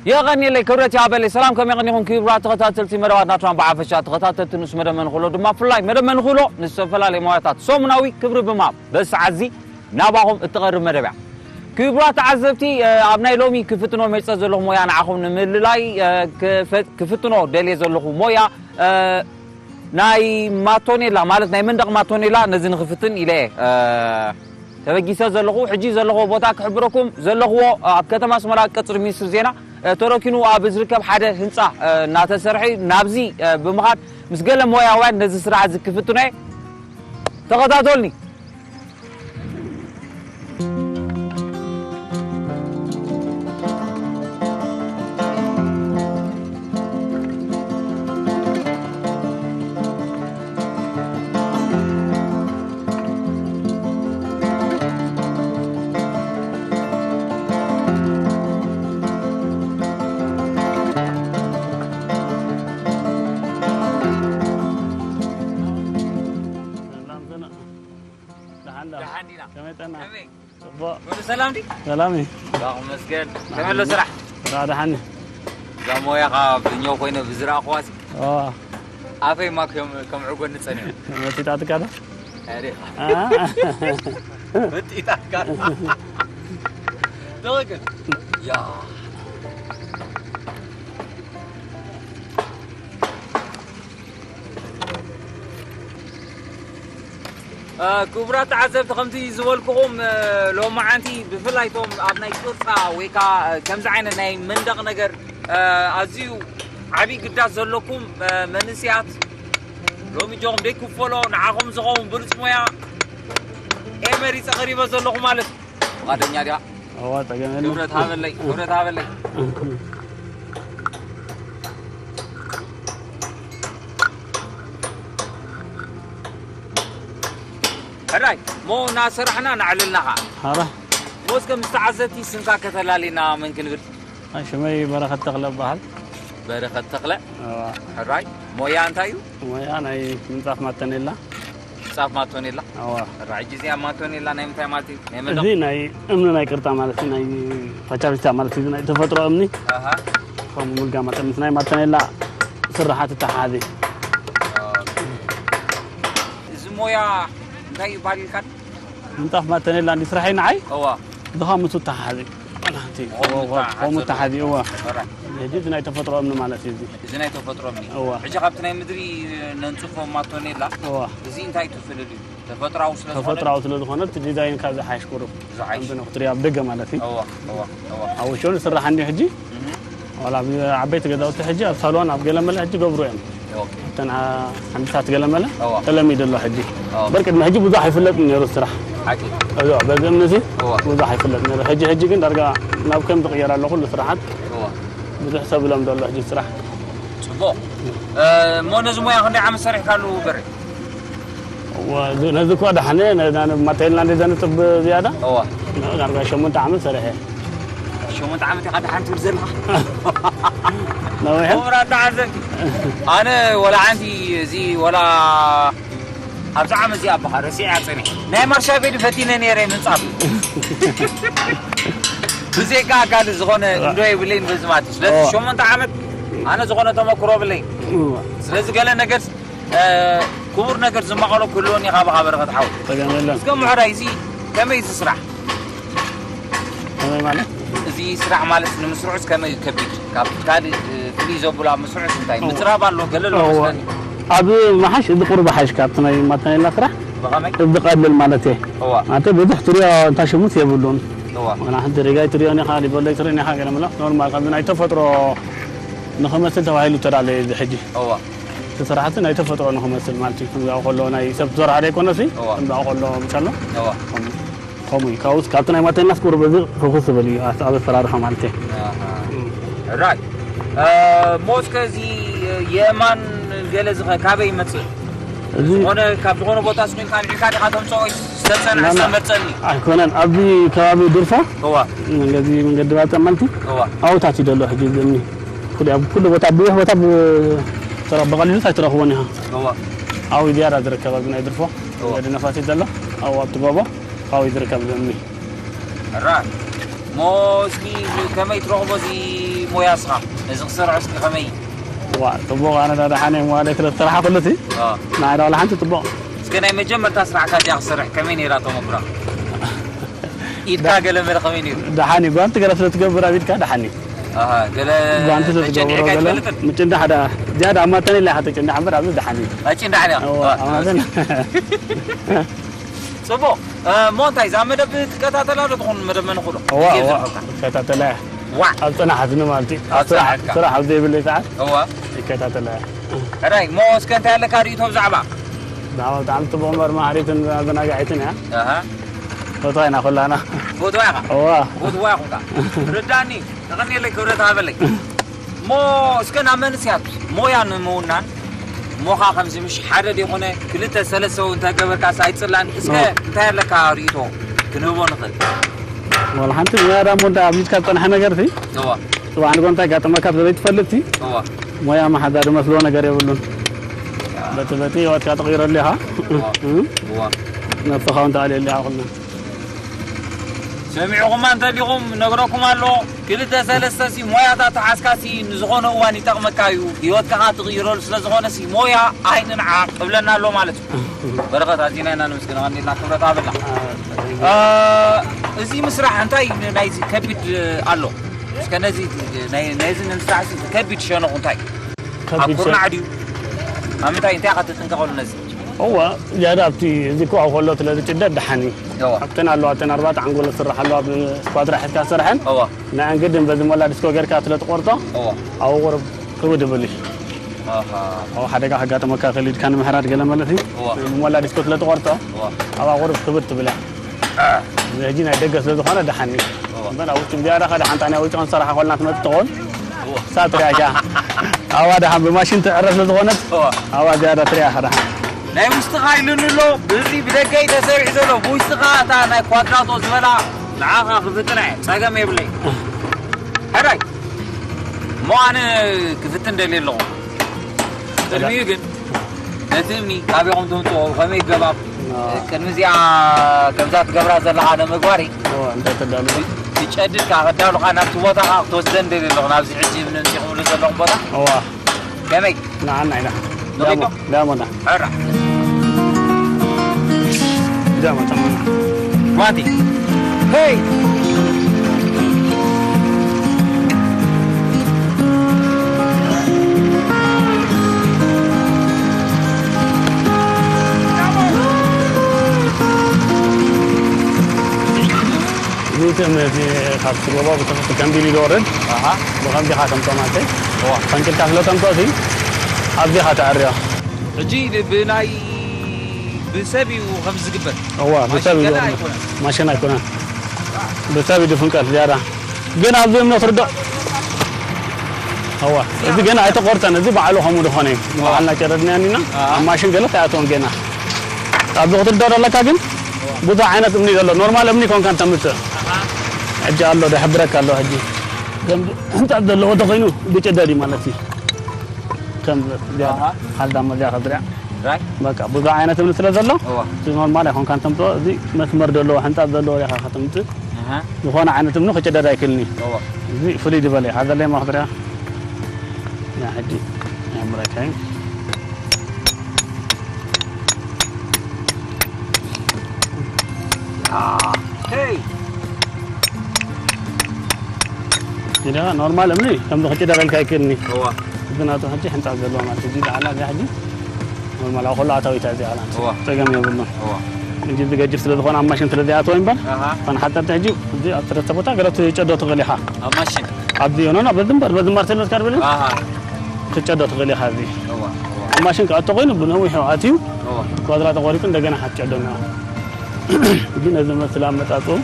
የቐንየለይ፣ ክብረት ይሃበለይ። ሰላም፣ ከመይ ቀኒኹም ክቡራት ተኸታተልቲ መደባት ናትና ብሓፈሻ፣ ተኸታተልቲ ንኡስ መደብ መንኽሎ ድማ ብፍላይ፣ መደብ መንኽሎ ንዝተፈላለየ ሞያታት ሰሙናዊ ክብሪ ብምሃብ በዚ ሰዓት እዚ ናባኹም እትቐርብ መደብ እያ። ክቡራት ተዓዘብቲ፣ እ፣ ኣብ ናይ ሎሚ ክፍትኖ መይጸ ዘለኹ ሞያ ንዓኹም ንምልላይ፣ እ፣ ክፈ-፣ ክፍትኖ ደልየ ዘለኹ ሞያ፣ እ፣ ናይ ማቶኔላ፣ ማለት ናይ መንደቕ ማቶኔላ ነዚ ንኽፍትን ኢለ እየ፣ እ፣ ተበጊሰ ዘለኹ። ሕጂ ዘለኹዎ ቦታ ክሕብረኩም ዘለኹዎ፣ እ፣ ኣብ ከተማ ኣስመራ ቀጽሪ ሚኒስትሪ ዜና፣ እ፣ ተረኪኑ ኣብ ዝርከብ ሓደ ህንጻ፣ እ፣ እናተሰርሐ እዩ። ናብዚ፣ እ፣ ብምኻድ ምስ ገለ ሞያውያን ነዚ ስራሕ እዚ ክፍትኖ እየ። ተኸታተሉኒ። ሰላም ዘና። ደሓን ዶ? ደሓን ዲና? ከመይ ጠና? ከመይ? ጽቡቕ። ኩሉ ሰላም ዲ? ሰላም እዩ። ዳኹ መስገን። ከመይ ኣሎ ስራሕ? ስራሕ ደሓን እዩ። እዛ ሞያ ካብ እኛው ኮይነ ብዝረኣኹዋ ሲ? ኦ። ኣፈይ ማ ከም፣ ከም ዕጎኒ ጸኒሑ። መጺጣትካ ዶ? ኣሬ። አ? መጺጣትካ ዶ? ትኽክል። ያ። እ፣ ክቡራት ተዓዘብቲ፣ ከምቲ ዝበልኩኹም፣ እ፣ ሎማዓንቲ ብፍላይ እቶም ኣብ ናይ ቅርጻ ወይ ከኣ፣ እ፣ ከምዚ ዓይነት ናይ መንደቕ ነገር፣ እ፣ ኣዝዩ ዓቢ ግዳስ ዘለኩም፣ እ፣ መንእሰያት ሎሚ እጆኹም ደይክፈሎ ንዓኹም ዝኸውን ብሉጽ ሞያ እየ መሪጸ ቀሪበ ዘለኹ ማለት እዩ። ፍቓደኛ ዲኻ? እዋ፣ ጸገም የለን። ክብረት ሃበለይ፣ ክብረት ሃበለይ። ሕራይ፣ ሞ እናሰራሕና ናዕልልና ኸዓ። ሓራ። ሞ እስከ ምስ ተዓዘብቲ ስምካ ከተላልየና መን ክንብል? ኣይ፣ ሽመይ በረኸት ተኽለ እበሃል። በረኸት ተኽለ። እዋ። ሕራይ፣ ሞያ እንታይ እዩ? ሞያ ናይ ምንጻፍ ማተኔላ። ምንጻፍ ማቶኔላ? እዋ። ሕራይ፣ ሕጂ እዚኣ ማቶኔላ ናይ ምንታይ ማለት እዩ? ናይ መንደቕ? እዚ ናይ እምኒ ናይ ቅርጻ ማለት እዩ፣ ናይ ፋቻሪስታ ማለት እዩ፣ ናይ ተፈጥሮ እምኒ። ኣሃ። ከም ምልጋ መጠን ምስ ናይ ማተኔላ ስራሓት ተተሓሓዚ። ኦኬ። እዚ ሞያ እንታይ ይባሃል ኢልካ? ምንጻፍ ማተኔላ እንዲ ስራሐይ ንዓይ? እዋ። ድኻ ምስ ተሓሓዚ። ናህቲ። ከምኡ እዋ፣ እዋ፣ ተሓሓዚ። ከምኡ ተሓሓዚ፣ እዋ። ሕራይ። ሕጂ እዚ ናይ ተፈጥሮ እምኒ ማለት እዩ እዚ። እዚ ናይ ተፈጥሮ እምኒ። እዋ። ሕጂ ካብቲ ናይ ምድሪ ነንጽፎ ማቶኔላ፣ እዋ። እዚ እንታይ እዩ እቲ ፍልልዩ? ተፈጥራዊ ስለ ዝኾነ? ተፈጥራዊ ስለ ዝኾነ እቲ ዲዛይን ካብ ዝሓይሽ ቁሩብ። ዝሓይሽ። ከምዚ ንኽትሪኦ ኣብ ደገ ማለት እዩ። እዋ፣ እዋ፣ እዋ። ኣብ ውሽጡ ዝስራሕ እንዲ ሕጂ እህ። ዋላ ኣብ ዓበይቲ ገዛውቲ ሕጂ ኣብ ሳሎን ኣብ ገለመለ ሕጂ ገብሩ እዮም። ኦኬ። እተን ዓ-፣ ዓንድታት ገለመለ እዋ። ተለሚዱ ኣሎ ሕጂ። እዋ። እምበር ቅድሚ ሕጂ ብዙሕ ኣይፍለጥን ነይሩ ስራሕ። ሓቂ። እዞ በዚ እምኒ እዚ እዋ። ብዙሕ ኣይፍለጥ ነይሩ። ሕጂ ሕጂ ግን ዳርጋ ናብ ከም ዝቕየር ኣሎ ኩሉ ስራሓት። እዋ። ብዙሕ ሰብ ይለምዶ ኣሎ ሕጂ ስራሕ። ጽቡቕ። እ፣ እሞ ነዚ ሞያ ክንደይ ዓመት ሰሪሕካሉ በሬ? እዋ፣ እዚ፣ ነዚ እኮ ደሓነ፣ ነዛ ማተይልና እንደ ዘንጥብ ዝያዳ? እዋ። ዳርጋ ሸሞንተ ዓመት ሰሪሐ። ሸሞንተ ዓመት ኢኻ ደሓን ትብል ዘለኻ? ነዊሐ? ክቡራት ተዓዘብቲ፣ ኣነ ወላ ሓንቲ እዚ ወላ ኣብዚ ዓመት እዚኣ ኣባኻ ረሲዐያ ጸኒሐ። ናይ ማርሻ ቤድ ፈቲነ ነይረ ምንጻፍ። ብዘይካ ኣካል ዝኾነ እንዶ የብለይን በዚ ማለት እዩ። ስለዚ እዋ። ሸሞንተ ዓመት ኣነ ዝኾነ ተመክሮ የብለይን። እዋ። ስለዚ ገለ ነገር እ፣ ክቡር ነገር ዝማቐሎ ክህልወኒ ኢኻ ብኻ በረኸት ሓወይ። ጸገም የለን። እስከ ምሕራይ እዚ ከመይ እዚ ስራሕ? ከመይ ማለት? እዚ ስራሕ ማለት ንምስርሑስ ከመይ እዩ ከቢድ? ካብ ካልእ፣ እ፣ ፍልይ ዘብሎ ኣብ ምስርሑስ እንታይ? እዎ። ምጽራብ ኣሎ፣ ገለ ኣሎ እዎ። መስለኒ። ኣብ ምሓሽ እዚ ቁሩብ ሓሽ ካብቲ ናይ ማተኔላ ስራሕ ብኸመይ? እዚ ቀልል ማለት እየ። እዋ። ማለት ብዙሕ ትሪኦ እንታ ሽሙስ የብሉን። እዋ። ዋላ ሓንቲ ሪጋይ ትሪኦን ኢኻ፣ ሊበሎይ ትሪኦን ኢኻ፣ ገለ ምሎ ኖርማል ከምዚ ናይ ተፈጥሮ ንኽመስል ተባሂሉ ተዳለየ እዚ ሕጂ። እዋ። እቲ ስራሕቲ ናይ ተፈጥሮ ንኽመስል ማለት እዩ። ከምዚ ኣብኡ ከሎ ናይ ሰብ ዝሰርሖ ዘይኮነሲ፣ እዋ። ከምዚ ኣብኡ ከሎ ምሻሎ፣ እዋ። ከምኡ፣ ከምኡ እዩ። ካብኡስ፣ ካብቲ ናይ ማተናስ ቁሩብ እዚ ፍኹስ ዝብል እዩ፣ ኣስ-፣ ኣብ ኣሰራርሓ ማለት እዩ። ኣሃ። እም። ራይት። እ፣ ሞስከ እዚ የማን ገለ ዝኸ-፣ ካበይ ይመጽእ? እዚ ዝኾነ፣ ካብ ዝኾነ ቦታ ስቕ ኢልካ ኣልዒልካ ዲኻ ተምጽኦ ወይስ ዝተጸንዐ ናና፣ ዝተመርጸኒ? ኣይኮነን። ኣብዚ ከባቢ ድርፎ፣ እዋ። መንገዲ፣ መንገዲ ባጽዕ ማለት እዩ። እዋ። ኣብኡ ታትዩ ዘሎ ሕጂ እዚ እምኒ። ኩሉ፣ ኣብ ኩሉ ቦታ፣ ብዙሕ ቦታ ብ-፣ ተረ-፣ ብቐሊሉ ኣይትረኽቦን ኢኻ። እዋ። ኣብኡ ዝያዳ ዝርከብ ኣብዚ ናይ ድርፎ፣ እዋ። መንገዲ ነፋሲት ዘሎ፣ ኣብኡ ኣብቲ ጎቦ፣ ኣብኡ ዝርከብ ዘሎ እምኒ። ሕራይ። ሞ እስኪ ከመይ ትረኽቦ እዚ ሞያ እስኻ፣ ነዚ ክሰርዖ እስኪ ከመይ? ዋ፣ ጽቡቕ፣ ኣነ ዳ ደሓን እየ፣ መዋእለይ ስለ ዝሰራሕኩሉ እቲ። ኣዎ። ንዓይ ዳ ዋላ ሓንቲ ጽቡቕ። እስከ ናይ መጀመርታ ስራሕካ እዚኣ ክሰርሕ ከመይ ነይራ ተመኩራ? ኢድካ ገለ መለ ከመይ ነይሩ? ደሓን እዩ፣ ጓንቲ ገለ ስለ ትገብር ኣብ ኢድካ ደሓን እዩ። ኣሃ፣ ገለ ጓንቲ ስለ ትገብሮ ተጨኒዕካ ገለ ኣይትፈልጥን? ምጭንዳሕ ዳ፣ ዝያዳ ኣብ ማተን ኢላ ኢኻ ተጨንዳሕ እምበር ኣብዚ ደሓን እዩ። ኣይጭንዳሕን እያ? እዋ፣ ኣዎ፣ ኣብ ማተን። ጽቡቕ። እ፣ እሞ እንታይ፣ እዛ መደብ ትከታተላ ዶ ትኾን? መደብ መንኹሎ? እዋ፣ ግዜ እዋ፣ ዝረኸብካ? እከታተላ እየ። ዋ! ኣብ ጽናሕ ዝኒ ማለት እዩ። ኣብ ኣብ ስራሕ፣ ጽናሕካ? ስራሕ ኣብ ዘይብለይ ሰዓት እዋ። ይከታተላ እየ። ሕራይ፣ እሞ እስከ እንታይ ኣለካ ርእይቶ ብዛዕባ? ብዛዕባ ብጣዕሚ ጽቡቕ እምበር መሃሪትን ኣዘናጋዒትን እያ። ኣሃ። ፈትዋ ኢና ኩላና። ፈትዋ ኢኻ? እዋ። ፈትዋ ኢኹም ከኣ። ርዳኒ፣ ተቐንየለይ፣ ክብረት ሃበለይ። እሞ እስከ ናብ መንእሰያት ሞያ ንምውናን፣ እሞኻ ከምዚ ምሽ ሓደ ዲኾነ ክልተ ሰለስተ እውን እንተገበርካስ ኣይጽላን? እስከ እዋ። እንታይ ኣለካ ርእይቶ ክንህቦ ንኽእል? ዋላ ሓንቲ ሞያ ዳሞ እንዳ ኣብ ኢድካ ዝጸንሐ ነገር ሲ፣ እዋ። ጽባሕ ንግሆ እንታይ ጋጠመካ ስለ ዘይትፈልጥ ሲ፣ እዋ። ሞያ መሓዛ ዝመስሎ ነገር የብሉን። በቲ በቲ ህይወትካ ትቕይረሉ ኢኻ። እዋ። እም? እዋ። ነብስኻ እውን ተኣልየሉ ኢኻ ኩልና። ሰሚዕኹማ እንተሊኹም ነግረኩም ኣሎ። ክልተ ሰለስተ ሲ ሞያታት ተሓዝካ ሲ ንዝኾነ እዋን ይጠቕመካ እዩ። ህይወትካ ኸዓ ትቕይረሉ ስለ ዝኾነ ሲ ሞያ ኣይንንዓቕ እብለና ኣሎ ማለት እዩ። በረኸት ኣዚና ኢና ነመስግን። ቀኒልና ክብረት ሃበልና። እ፣ እዚ ምስራሕ እንታይ ናይዚ ከቢድ ኣሎ? እስከ ነዚ ናይ፣ ናይዚ ንምስራሕ ሲ ከቢድ ሸነኹ እንታይ? ከቢድ ኣብ ኩርናዕ ሸ- ድዩ? ኣብ ምንታይ፣ እንታይ ኢኻ ትጥንቀቐሉ ነዚ? እወ፣ ዝያዳ ኣብቲ እዚ ክዋው ከሎ ስለ ዝጭደድ ደሓን እዩ። እወ። ኣብተን ኣለዋ፣ ኣብተን ኣርባዕተ ዓንጎሎ ዝስራሕ ኣለዋ፣ ብስኳድራ ሒዝካ ዝሰርሐን። እወ። ንኣን ግድን በዚ ሞላ ዲስኮ ጌርካ ስለ ትቆርጦ፣ እወ። ኣብኡ ቁሩብ ክብድ ይብል እዩ። ኣሃ። ኣብኡ ሓደጋ ከጋጥመካ ይኽእል እዩ፣ ኢድካ ንምሕራድ ገለ ማለት እዩ። እወ። ብሞላ ዲስኮ ስለ ትቆርጦ፣ እወ። ኣብኣ ቁሩብ ክብድ ትብል እያ። ሕጂ ናይ ደገ ስለ ዝኾነ ደሓን እዩ። እወ። እምበር ኣብ ውሽጢ ዝያዳ ከኣ ደሓን እንታይ ናይ ውልቂ ክንሰርሓ ኮልና ትመጽእ ትኾን? እወ። እሳ ትሪኣ እያ። ኣብኣ ደሓን ብማሽን ትዕረ ስለ ዝኾነት፣ እወ። ኣብኣ ዝያዳ ትሪኣ ኢኻ ደሓን። ናይ ውሽጥኻ ኢሉኒ ኣሎ፣ ብዚ ብደገ እዩ ተሰሪሑ ዘሎ፣ ብውሽጥኻ እታ ናይ ኳድራቶ ዝበላ ንዓኻ ክፍትና እየ፣ ጸገም የብለይ። ሕራይ፣ እሞ ኣነ ክፍትን ደልየ ኣለኹ። ቅድሚኡ ግን ነቲ እምኒ ካበይ ከም ተምጽኦ፣ ብኸመይ ገባብ፣ ኣዎ። ቅድሚ እዚኣ ከምዛ ትገብራ ዘለኻ ንምግባር እዩ። ኣዎ፣ እንታይ ተዳልዎ? ትጨድድ ከኣ፣ ከዳሉ ከኣ ናብቲ ቦታ ከኣ ክትወስደን ደሊ ኣለኹ፣ ናብዚ ሕጂ እምኒ ኣምጺኹምሉ ዘለኹም ቦታ። ኣዎ። ከመይ? ንዓና ኢና። ንኺድ ዶ? ዳሞ፣ ዳሞና። ሕራ። ዳሞ፣ ዳሞና። ጓንቲ። ሄይ! እዚ ትእምት ካብቲ ጎቦ ብትኽክል ከም ቢሉ ይወርድ። ኣሃ። ብኸምዚ ኢኻ ተምጾ ማለት እዩ። እዋ። ፈንቂልካ ስለ ተምጾ እዚ ኣብዚ ኢኻ ተዕርዮ። ሕጂ ብናይ ብሰብ እዩ ከምዚ ዝግበር። እዋ፣ ማሽን ብሰብ እዩ ገና ዝግበር። ኣይኮነን። ማሽን ኣይኮነን። ብሰብ እዩ ዝፍንቀል ዝያዳ። ግን ኣብዚ እምነት ርዶ። እዋ፣ እዚ ገና ኣይተቆርጸን። እዚ ባዕሉ ከምኡ ዝኾነ እዩ። እዋ። ንባዕልና ጨረድና ያኒና። ኣሃ። ኣብ ማሽን ገለ ኣይኣተወን ገና። ኣብዚ ክትርዶ ኣለካ ግን ብዙሕ ዓይነት እምኒ ዘሎ። ኖርማል እምኒ ኮንካ እንተምጽእ። ኣሃ። ሕጂ ኣሎ፣ ደሕብረካ ኣሎ ሕጂ። ከም ህንጻት ዘለዎ ተኾይኑ ብጭደድ እዩ ማለት እዩ። ከም እዚኣ ኣሃ። ሓልዳ መዚኣ ከድርያ። ራይ? በቃ ብዙሕ ዓይነት እምኒ ስለ ዘሎ፣ እዋ። እቲ ኖርማል ኣይኮንካን ተምጽኦ፣ እዚ መስመር ዘለዎ፣ ሕንጻት ዘለዎ ኢኻ ከተምጽእ። ኣሃ። ዝኾነ ዓይነት እምኒ ክጭደድ ኣይክእልን እዩ። እዋ። እዚ ፍሉይ ዝበለ እዩ። ሓዘለይ ማኽድርያ። ያ ሕጂ፣ ናይ ምረካይ። ሄይ! ኢዳ ኖርማል እምኒ ከምዚ ክጭደረልካ ኣይክእልኒ። እዋ። እዚ ናቱ ሕጂ ሕንጻ ዘለዎ ማለት እዩ። እዚ ላዕላ እዚኣ ሕጂ ኖርማል ኣብ ኩሉ ኣታዊታ እዚኣ ኣላ። እዋ። ጸገም የብሉን። እዋ። እንጂ እዚ ገጅፍ ስለ ዝኾነ ኣብ ማሽን ስለ ዘይኣተወ እምበር፣ ኣሃ። እኳ ንሓጸርቲ ሕጂ እዚ ኣብ ሰለስተ ቦታ ገለ ትጨዶ ትኽእል ኢኻ። ኣብ ማሽን? ኣብዚ ኖ፣ ኖ፣ በዚ እምበር፣ በዚ እምበር ስለ መስካር ብለ ኣሃ። ትጨዶ ትኽእል ኢኻ እዚ። እዋ፣ እዋ። ኣብ ማሽን ክኣቶ ኮይኑ ብነዊሑ ኣትዩ እዋ። ኳድራ ተቖሪጹ እንደገና ሓትጨዶ ነው። ግን እዚ መስል ኣመጻጽኡ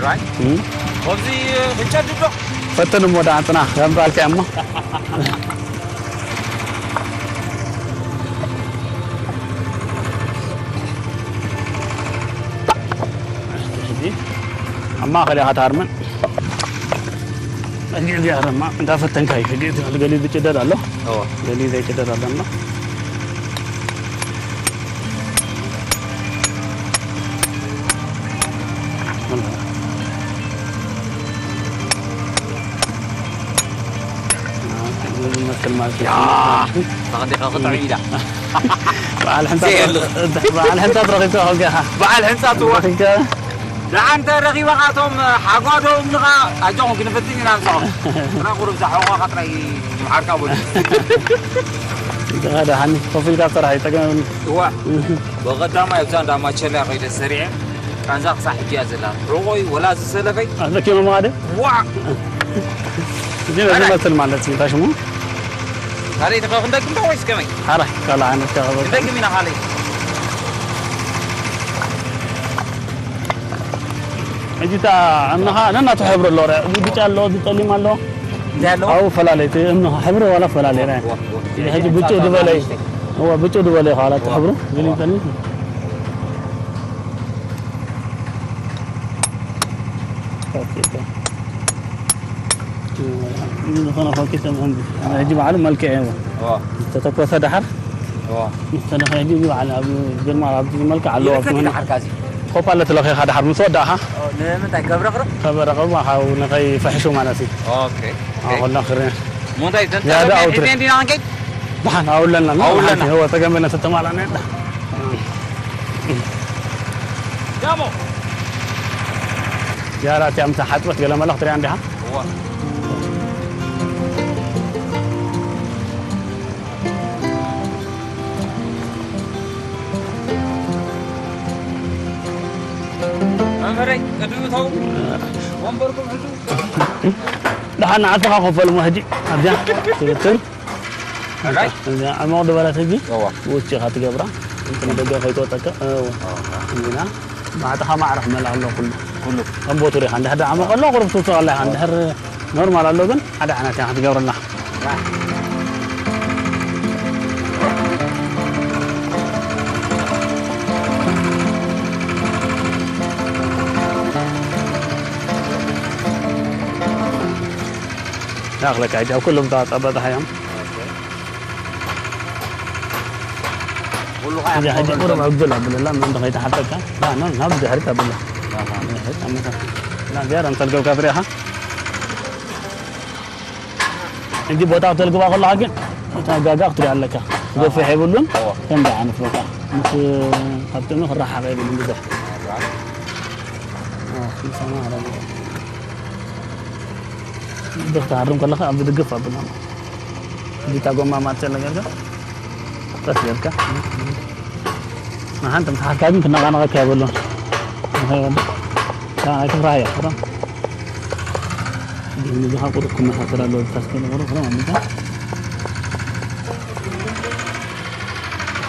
ራይ። እም። ከምዚ ክጨድዶ? ፈትን እሞ ደኣ ጽናሕ፣ ከምጻልካ እሞ። ሕጂ ኣብ ማእኸል ኢኻ ትሃርመን። ሕጂ እዚኣ ድማ እንዳፈተንካ እዩ። ሕጂ እቲ ገሊኡ ዝጭደድ ኣሎ። እዎ። ገሊኡ ዘይጭደድ ኣሎ እሞ። ማለት እዩ። ያ! ተቐዲኻ ክጥዕም ኢላ። በዓል ሕንጻ ዘየለ። በዓል ሕንጻ ትረኺብካ ኮንካ ኢኻ። በዓል ሕንጻ ትዋ። ረኺብካ። ደሓን እንተ ረኺበኻ እቶም ሓጓዶ እምንኻ ኣጆኹም ክንፍትን ኢና ንስኹም። ጥራይ ቁሩብ እዛ ሕቖኻ ጥራይ ይምሓርካ በሉ። ደሓን ኮፍ ኢልካ ስራሕ እዩ፣ ጸገም የብሉን። እዋ። ብቐዳማይ ኣብዛ እንዳ ማቸላ ከይደ ሰሪዐ ቃንዛ ክሳዕ ሕጂ እያ ዘላ። ሕቖይ ወላ ዝሰለፈይ ኣለኪ መማደ? ዋዕ! እዚ ነዚ ኣረ! መስል ማለት እዩ፣ እንታይ ሽሙ? ካልእ ተኸ ክንደግም ዶ ወይስ ከመይ? ሓራይ፣ ካልእ ዓይነት ከ ክንደግም ኢና ካልእ። ሕጂ እታ እምንኻ ነናቱ ሕብሪ ኣለዎ፣ ርኣ። እዚ ብጫ ኣለዎ፣ እዚ ጸሊም ኣለዎ። እንታይ ኣለዎ? ኣብኡ ፈላለየ፣ እቲ እምንኻ ሕብሪ ዋላ ፈላለየ፣ ርኣ። ዋ፣ ዋ። እዚ ሕጂ ብጭው ዝበለ እዩ። እዋ፣ ብጭው ዝበለ እዩ፣ ኻላ እቲ ዋ፣ ሕብሩ፣ ዋ። ገሊኡ ጸሊም። ኦኬ፣ ኦኬ። ዝኾነ ፎኪስ ተምህን ሕጂ በዓሉ መልክዕ እየዎ። ኦ። ዝተተኮሰ ደሓር ኦ። ዝተለኸ ሕጂ እዚ በዓል ኣብ ግርማ ኣብዚ መልክዕ ኣለዎ። ይልከት ክምን ይደሓር ካዚ። ኮፓለ ትለኺኻ ደሓር ምስ ወዳእኻ። ኦ፣ ንምንታይ ከብረቕርቕ? ከበረቕርቕ፣ ሓው ንኸይፈሕሹ ማለት እዩ። ኦኬ፣ ኦኬ። ኣዎ፣ ላ ክረ። ሞንታይ ዝያዳ ተንተፈ ኣውትሬ። ሒዘን ዲና ክንከይድ? ደሓን ኣውለና፣ ኣውለና። ደሓን፣ እወ፣ ተገመነ ተተማላነ። ዳሞ። ዝያዳ እቲኣ ምስ ሓጽበት ገለ መለ ክትሪኣ እንዲኻ? እዋ። መምህረይ፣ ቅድም እተው። ወንበርኩም ሕዙ። ደሓን ንዓትኻ ኮፈል እሞ ሕጂ ኣብዚኣ ትብትር። ኣራይ? እዚኣ ዕሙቕ ዝበለት ሕጂ እዋ። ውጭኻ ትገብራ። እንትን ደገ ከይትወፀካ። እዋ። እዋ። እንዲና ንዓትኻ ማዕረ ክመልእ ኣለዎ ኩሉ። ኩሉ። ከም ቦቱ ሪኻ። እንድሕር ደኣ ዓሙቕ ኣሎ፣ ቁሩብ ትውፅኦ ኣላ ኢኻ። እዋ። እንድሕር ኖርማል ኣሎ ግን ሓደ ዓይነት ኢኻ ክትገብረላ። ይኣኽለካ ሕጂ ኣብ ኩሎም ተዋፃ በፅሓ እዮም። ኩሉ ኸዓ እዚኣ ሕጂ ክኸውን ቁሩብ ዕግል ኣብለላ፣ ምእንቲ ከይትሓርቀካ። ና፣ ና፣ ናብ ድሕሪት ኣብላ። ኣሃ። ድሕሪት ኣብ መሳርሒ። ና፣ ዝያዳ እንተልገብካ ትሪኢኻ። ሕጂ ቦታ ክትልግባ ከለኻ ግን፣ እታ ጋጋ ክትሪኣ ኣለካ። ኣሃ። ገፊሕ የብሉን፣ እዋ። ከምዚ ዓይነት ቦታ። ምስ፣ ካብ ጥቕሚ ክረሓቕ የብሉን ብዙሕ። ኣራይ። ኣዎ፣ ምሳና ኣረገ። ብኽትሃርም ከለኻ ኣብዚ ድግፍ ኣብልና። እዚታ ጎማ ማርቸ ነገር ግን ቀስ ጌርካ። ንሓንቲ ምስ ሓዝካ ግን ክነቓነቐካ የብሉን። ንኸይወድቕ። እታ ኣይትፍራህ እያ፣ እታ። ግን እዚ ካብ ቁሩብ ክመሳሰል ኣለዎ፣ ዝታስከለ ቁሩብ፣ ቁሩብ ኣቢልካ።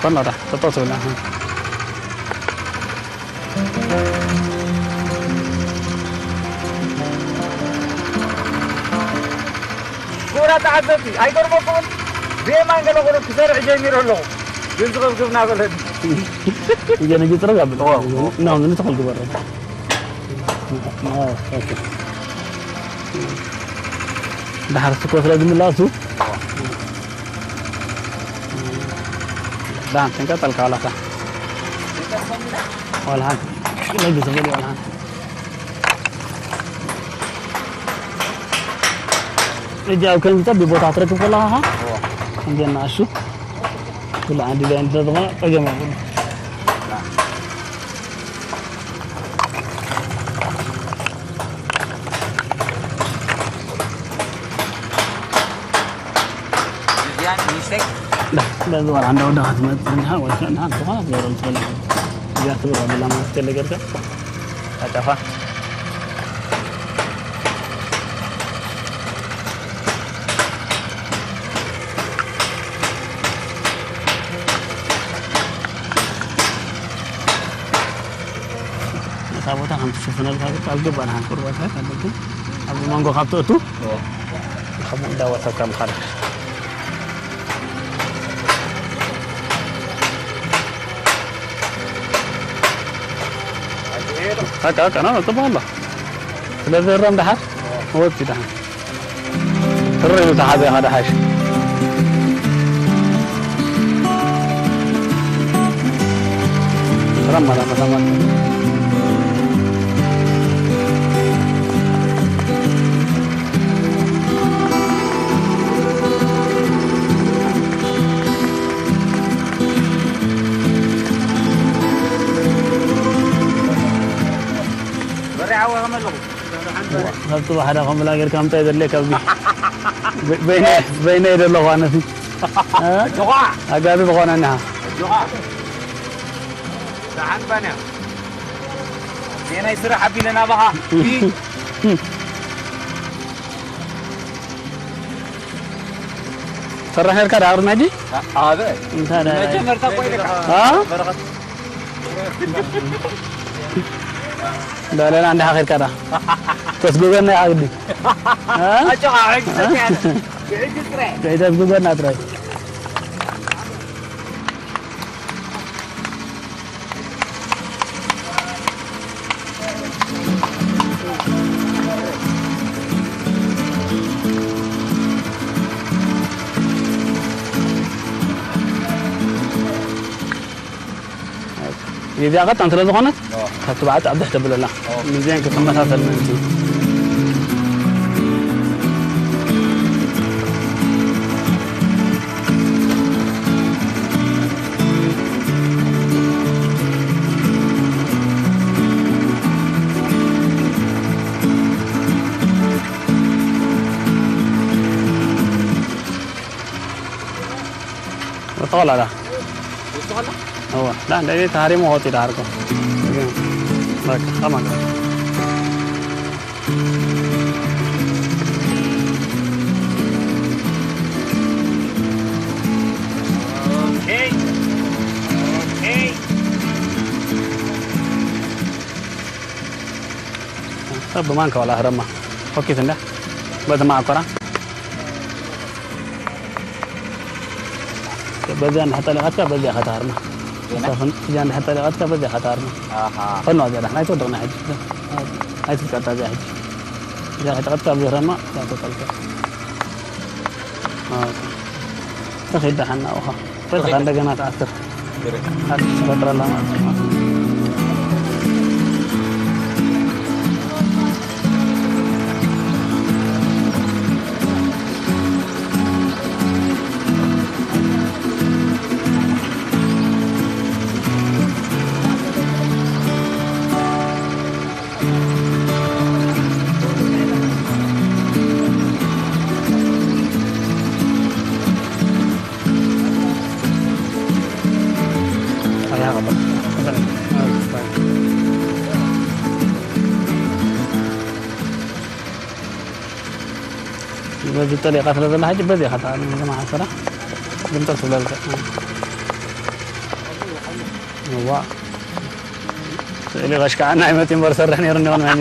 ኮን ኖራ፣ ጠጠው ትብል፣ ኣሃ። ክቡራት ተዓዘብቲ፣ ኣይገርመኩምን? ብየማን ገለ ቁሩብ ክሰርሕ ጀሚረ ኣለኹ። ግን ዝቕብቅብ እናበለኒ። እየ ነጊ ጽረግ ኣብሎ። እዎ፣ እዎ። እና ምን ትኸል ግበረ? ኦ፣ ኦኬ። ድሓር ስኮ ስለ ዝምላሱ። ዳን፣ ተንቀጠልካ ዋላካ። ዋላ ሓንቲ። ለጊ ዝበል ዋላ ሓንቲ። ሕጂ ኣብ ከምዚ ጸቢብ ቦታ ክትረክብ ከለኻ ኸዓ፣ እዎ። ከምዚ ኣናእሽቱ ኩሉ ዓዲ ላይ እንተ ዝኾነ ጸገም የብሉ። እዚኣ ንእሽተይ? ዳ፣ ዳ፣ ዝባል ዓንዳ ወዳኻ ትመጽእ እንዲኻ፣ ወይ ከኣ ንሓንቲ ዝኾነ ክትገብረሉ ትኽእል ኢኻ። እዚኣ ትብር ኣቢላ ማለት ተለ ጌርካ፣ ኣጫፋ። ነታ ቦታ ከም ትሽፍነልካ ግን ኣብ ግባእ ንሓን ቁርባታት ኣለብን። ኣብ መንጎ ካብ ትእቱ፣ እዎ። ከምኡ እንዳወሰብካ ምኻድ። በቃ፣ በቃ፣ ና፣ ጽቡቕ ኣሎ። ስለዚ እረም ደሓር፣ ወጽእ ደሓር። ትርር ኢሉ ተሓዘ ኢኻ ደሓሽ። ሰላም ማላ፣ ሰላም ማላ። ካብ ጽባሕ ዳ ከምላ ጌርካ ምንታይ ዘድልየካ ኣብዚ? በ-፣ በይነ-፣ በይነይ ዘለኹ ኣነሲ። እ? ኣጆኻ። ኣጋዚ ዝኾነ እኒሃ። ኣጆኻ። ደሓን ባንያ። ዜናይ ስራሕ ኣቢለና ባኻ። ሰራሕ ነርካ ዳ ቅድሚ ሕጂ? ኣበ። እንታይ ዳ? መጀመርታ እኮ ኢልካ። አ? በረኸት። ዳለና እንዲኻ ኸድካ ዳ? ተስጉገና ኢኻ ግዲ። አ? ኣጆኻ፣ ሕጂ ሰፊያ። ብሕጂ ጥራይ። ከይተስጉገና ጥራይ። የዚኣ ቀጣን ስለ ዝኾነት፣ ኣዎ። ካብ ትብዓት ኣብዝሕ ተብለላ። ኣዎ። ምስዚአን ክትመሳሰል ምእንቲ። ወጥተኸላ ዳ? ወጥተኸላ? እወ፣ ዳ፣ እንደ ቤት ሃሪሞ ወጥ ይዳርጎ። በቃ፣ ከማን። ኦኬ። ኦኬ። ብማንካ ዋላ ህረማ። ፎኪስ እንዳ። በቲ ማዕኮራ። በዚኣ እንድሕር ጠሊቓትካ በዚኣ ከተሃርማ። ዜና? ሳፍን፣ እዚኣ እንድሕር ጠሊቓትካ በዚኣ ከተሃርማ። ኣሃ። ፈንዋ እዚኣ ዳሕና ኣይትወድቕና ሕጂ። ኣይትትቀጣ እዚኣ ሕጂ። እዚኣ ከይተቐጥታ ኣብዚ ህረማ፣ እዚኣ ተጠልካ። ኦኬ። ተኸይድ ዳሕና ውሃ። በቃ እንደገና ተኣስር። ኣዲስ ትፈጥረላ ማለት ነው። በዚ ጠሊቓ ስለ ዘላ ሕጂ በዚ ኢኻ ትኣምን፣ እዚ መዓሰራ ግምጠል ትብለልካ። እዋ። ስእሊ ከሽካዓና ኣይመጽእ እምበር ሰርሕ ነይሩ እንዲሆን መኒ።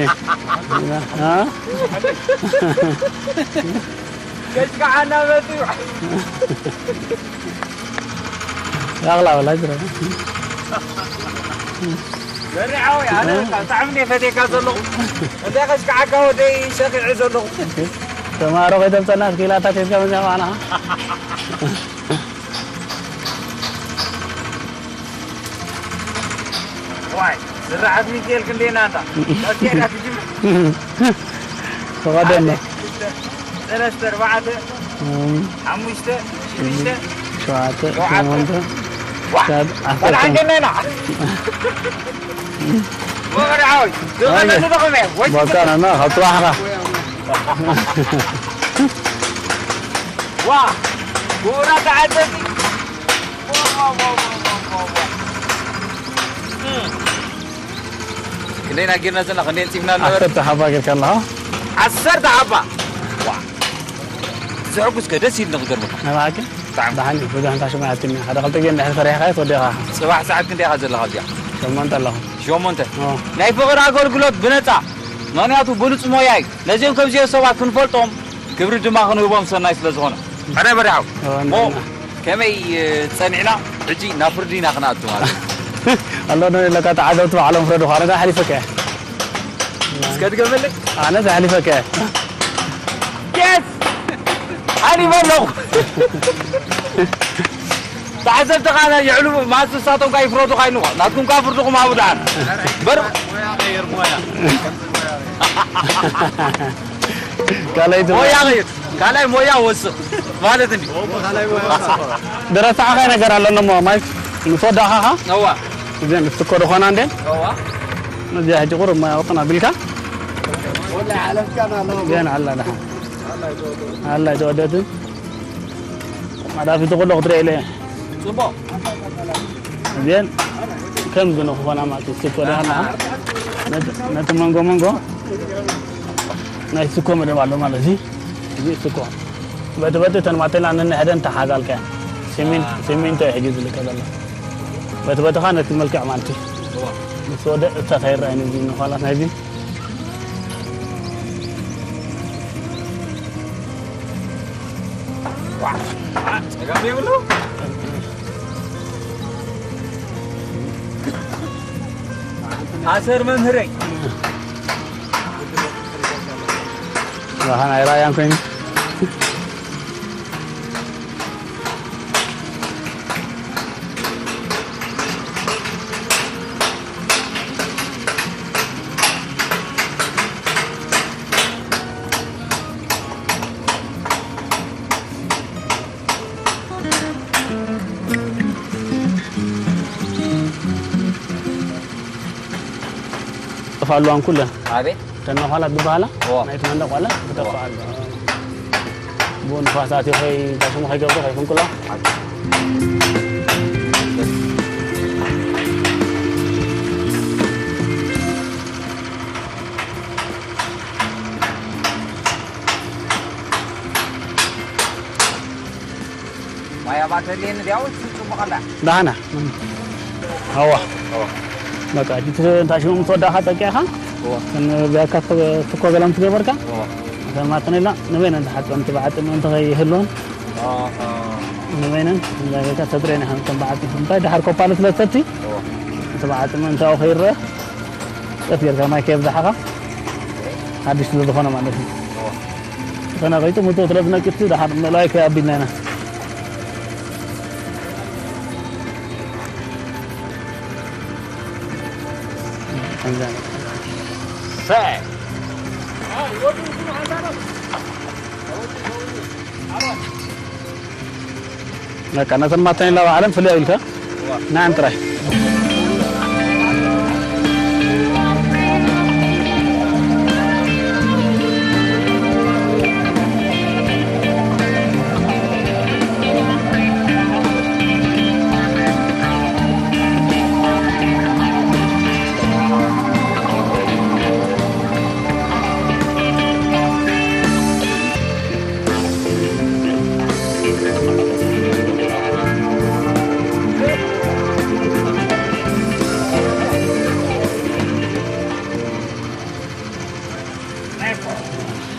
አ? ከሽካዓና መጽኡ። ያቕላ በላ ጅራ። ዘርዓዊ፣ ኣነ እ? ብጣዕሚ እንደ ፈቴካ ዘለኹ። እንታይ ከሽካዓካ ወደይ ሸኺዐ ዘለኹ። ተማሃሮ ከይተምጸና ክኢላታት ሒዝካ መጺኻ ባዕልኻ። ዋይ፣ ስራሓት ሚካኤል ክንደይ ናታ። ቀስ ኢላ ትጅምር። ተቐደም። ሓደ፣ ክልተ፣ ሰለስተ፣ ኣርባዕተ፣ እም። ሓሙሽተ፣ ሽዱሽተ፣ ሸውዓተ፣ ሸውዓተ። ሸሞንተ፣ ዋ! ትሽዓተ፣ ዓሰርተ። በልዓ ዓሰርተ። ገነና። ወገን ዓወይ፣ ዝኸነ ኣየ። ዝደኸመ፣ ወይ በቃ፣ ናና፣ ካብ ጽባሕኻ። ዋ! ክቡራት ተዓዘብቲ። ዋ፣ ዋ፣ ዋ። እም። ክንደይ ኢና ጌርና ዘለና፣ ክንደይ ኣንጺፍና ነበረ? ዓሰርተ ሓባ ጌርካ ኣለኻ? ዓሰርተ ሓባ። ዋ። ዘሐጉስ ከ ደስ ኢልኒ ክገርመካ። ናይ ብሓቂ? ብጣዕሚ። ደሓን እዩ። ብዙሕ እንታ ሽማ ያትኒ። ሓደ ክልተ ጌር እንድሕር ሰሪሕካዮ ትወዲኻ። ጽባሕ ሰዓት ክንደይ ኢኻ ዘለኻ ኣብዚኣ? ሸሞንተ ኣለኹ። ሸሞንተ። ኦ። ናይ ፍቕሪ ኣገልግሎት ብነጻ። ምኽንያቱ ብሉጽ ሞያ እዩ። ነዚኦም ከምዚኦም ሰባት ክንፈልጦም ክብሪ ድማ ክንህቦም ሰናይ ስለ ዝኾነ። ሕራይ በሪሓው። ኦ፣ ሞ፣ እንደና። ከመይ፣ እ፣ ጸኒዕና? ሕጂ ናብ ፍርዲ ኢና ክንኣቱ ማለት እዩ። ኣሎ ዶ ለካ ተዓዘብቲ ባዕሎም ፍረዱ። ኣነ ዳ ሓሊፈካ እየ። እስከ ድገመለይ። ኣነ ዛ ሓሊፈካ እየ። የስ! ሓሊፈ ኣለኹ። ተዓዘብቲ ኸኣ የዕልቡ፣ ማለት ንሳቶም ከኣ ይፍረዱ ኸይኑ፣ ናትኩም ከኣ ፍርድኹም ሃቡ ደሓን። በር-፣ ሞያ ቀይር፣ ሞያ። ካልኣይ ድማ ሞያ ቀይር። ካልኣይ ሞያ ወስኽ ማለት እንዲ። ዝረሳዕኻዮ ነገር ኣሎ እሞ ማይክ ምስ ወዳእኻ ኸኣ እዋ። እዘን ዝትከሉ ኾና እንዴ? እዋ። ነዚኣ ሕጂ ቁሩብ ማይ ኣውጥና ቢልካ። ወላ ዓለም ካና ኣለዎ። ገና ኣላ ደሓን። ኣላ ኣይተወደትን። ማዳፊ ተቆሎ ክትርኢ ኢለ። ጽቡቕ። እዚአን ከምዚ ንክኾና ማለት እዩ። ስኮ ደኣ ነቲ መንጎ መንጎ ናይ ስኮ መደብ ኣሎ ማለት እዩ። እዚ ስኮ በቲ በቲ እተን ማቴላ ነንሕደን ተሓዛልካ። ሲሚን-፣ ሲሚንቶ እዩ ሕጂ ዝልከ ዘሎ። በቲ በቲ ኸኣ ነቲ መልክዕ ማለት እዩ። ምስ ወደ እታ ከይረኣይ ነዚ ንዃላት ናይዚ። ጸገም የብሉ። ኣሰር መምህረይ። ብርሃን ኣይረኣያን ኮይኑ። ጠፋ ኣለዋን ኩለን። ኣቤት። ተናዃላ ዝበሃላ እዋ። ናይቲ መንደቕ ዋላ እዋ። ክጠፍኣ ኣሎ። ብኡ ንፋስ ኣትዩ ከይ-፣ እንታይ ሽሙ ከይገብሮ ከይፍንቅሎ። ማይ ኣባተልየን እዚኣ እውን ጽቡቕ ኣላ። ደሓና። ኣዋ። ኣዋ። በቃ፣ እቲ እንታይ ሽሙ ምስ ወዳእካ ጸቂዕካ፣ እዋ። እተን ቢያካ ትኮ-፣ ትኮ ገለ ምስ ገበርካ፣ እዋ። እተን ማተን ኢላ ንበይነን ትሓጽበን፣ እቲ ብዓጽሚ እንተ ከይህልወን፣ ኣሃ። ንበይነን፣ እንታይ በቃ፣ ተጥርየን ኢኻ፣ እተን ብዓጽሚ። እንታይ ደሓር ኮፓለ ስለ ትሰቲ፣ እዋ። እቲ ብዓጽሚ እንተ ኣብኡ ከይረአ፣ ቀስ ጌርካ ማይ ከየብዛሕኻ፣ ሓድሽ ስለ ዝኾነ ማለት እዩ። እዋ። ተነቒጹ ምቶ ስለ ዝነቅጽ ደሓር ምእላይ ከይ ኣቢልና ኢና። በቃ ነተን ማተን ኢላ ባዕለን ፍልይ ኢልካ ንዓን ጥራይ።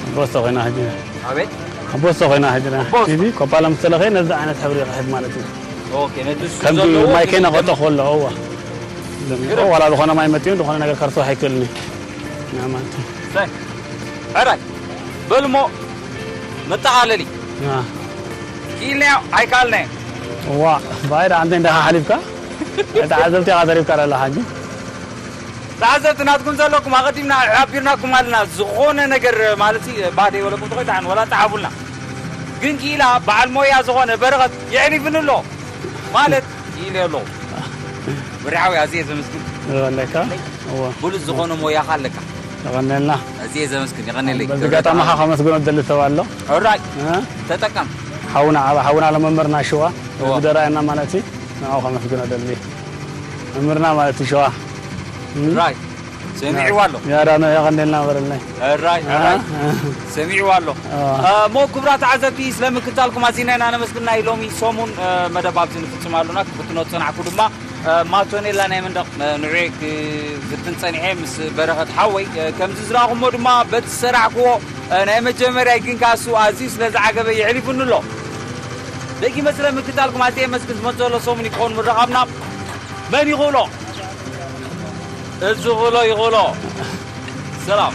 ኣቦስቶ ኮይና ሕጂ። ኣቤት። ኣቦስቶ ኮይና ሕጂ። ቦስ። ቲቪ ኮፓለ ምስ ተለኸየ ነዚ ዓይነት ሕብሪ ይኽሕድ ማለት እዩ። ኦኬ፣ ነቲ እሱ ከምዚ ዘለዎ ማይ ግን ከይነቐጦ ከሎ፣ እዋ። ግርም። ዋላ ዝኾነ ማይ መጥዩ፣ ዝኾነ ነገር ከርቶ ኣይክእልን እዩ። ና ማለት እዩ። ሰይ። ሕራይ። በልሞ መጠቓለሊ። ና። ክኢልናዮ ኣይከኣልናዮ። እዋ፣ ባይዳ ኣንተ እንዳኻ ሓሊፍካ፣ ተዓዘብቲ ኢኻ ተሪፍካ ዘለኻ ሕጂ። ተዓዘብቲ ናትኩም ዘለኩም ኣቐዲምና ሓቢርናኩም ኣለና። ዝኾነ ነገር ማለት እዩ፣ ባደ ይበለኩም ተኾይ ደሓን ወላ ጸሓፉልና። ግን ክኢላ በዓል ሞያ ዝኾነ በረኸት የዕሊፍኒ ኣሎ ማለት ክኢለ ኣሎ። ብርሓዊ ኣዝየ ዘመስግን። ይቐለካ። እወ። ብሉጽ ዝኾነ ሞያኻ ኣለካ። ይቐነልና። ኣዝየ ዘመስግን፣ ይቐነለይ። በዚ ኣጋጣሚ ኸኣ ከመስግኖ ዝደሊ ሰብ ኣሎ። ሕራይ። እ? ተጠቀም። ሓውና ዓባ፣ ሓውና ለመምህርና ሽዋ፣ እወ። እዚ ደራየና ማለት እዩ። ንዕኡ ከመስግኖ ደሊ። መምህርና ማለት እዩ ሽዋ። እም? ሕራይ። ሰሚዕዋ ኣሎ። ያዳነ የቐንደልና በረልናይ። ሕራይ፣ ሕራይ። አ? ሰሚዕዋ ኣሎ። አ። እ፣ እሞ ክቡራት ተዓዘብቲ፣ ስለ ምክታልኩም ኣዚና ኢና ነመስግን። ናይ ሎሚ ሰሙን፣ እ፣ መደብ ኣብዚ ንፍጽም ኣሎና። ክፍትኖ ዝጸናሕኩ ድማ፣ እ፣ ማቶኔላ ናይ መንደቕ፣ እ፣ ንዑ ክፍትን ጸኒሐ ምስ በረኸት ሓወይ፣ እ፣ ከምዚ ዝረኣኹሞ ድማ በቲ ዝሰራሕክዎ፣ እ፣ ናይ መጀመርያ ግን ከኣ እሱ ኣዝዩ ስለ ዝዓገበ የሕሊፉኒ ኣሎ። ደጊመ ስለ ምክታልኩም ኣዝየ የመስግን። ዝመጽእ ዘሎ ሰሙን ይኸውን ምርኻብና። መን ይኽእሎ? እዚ ይኽእሎ ይኽእሎ። ሰላም።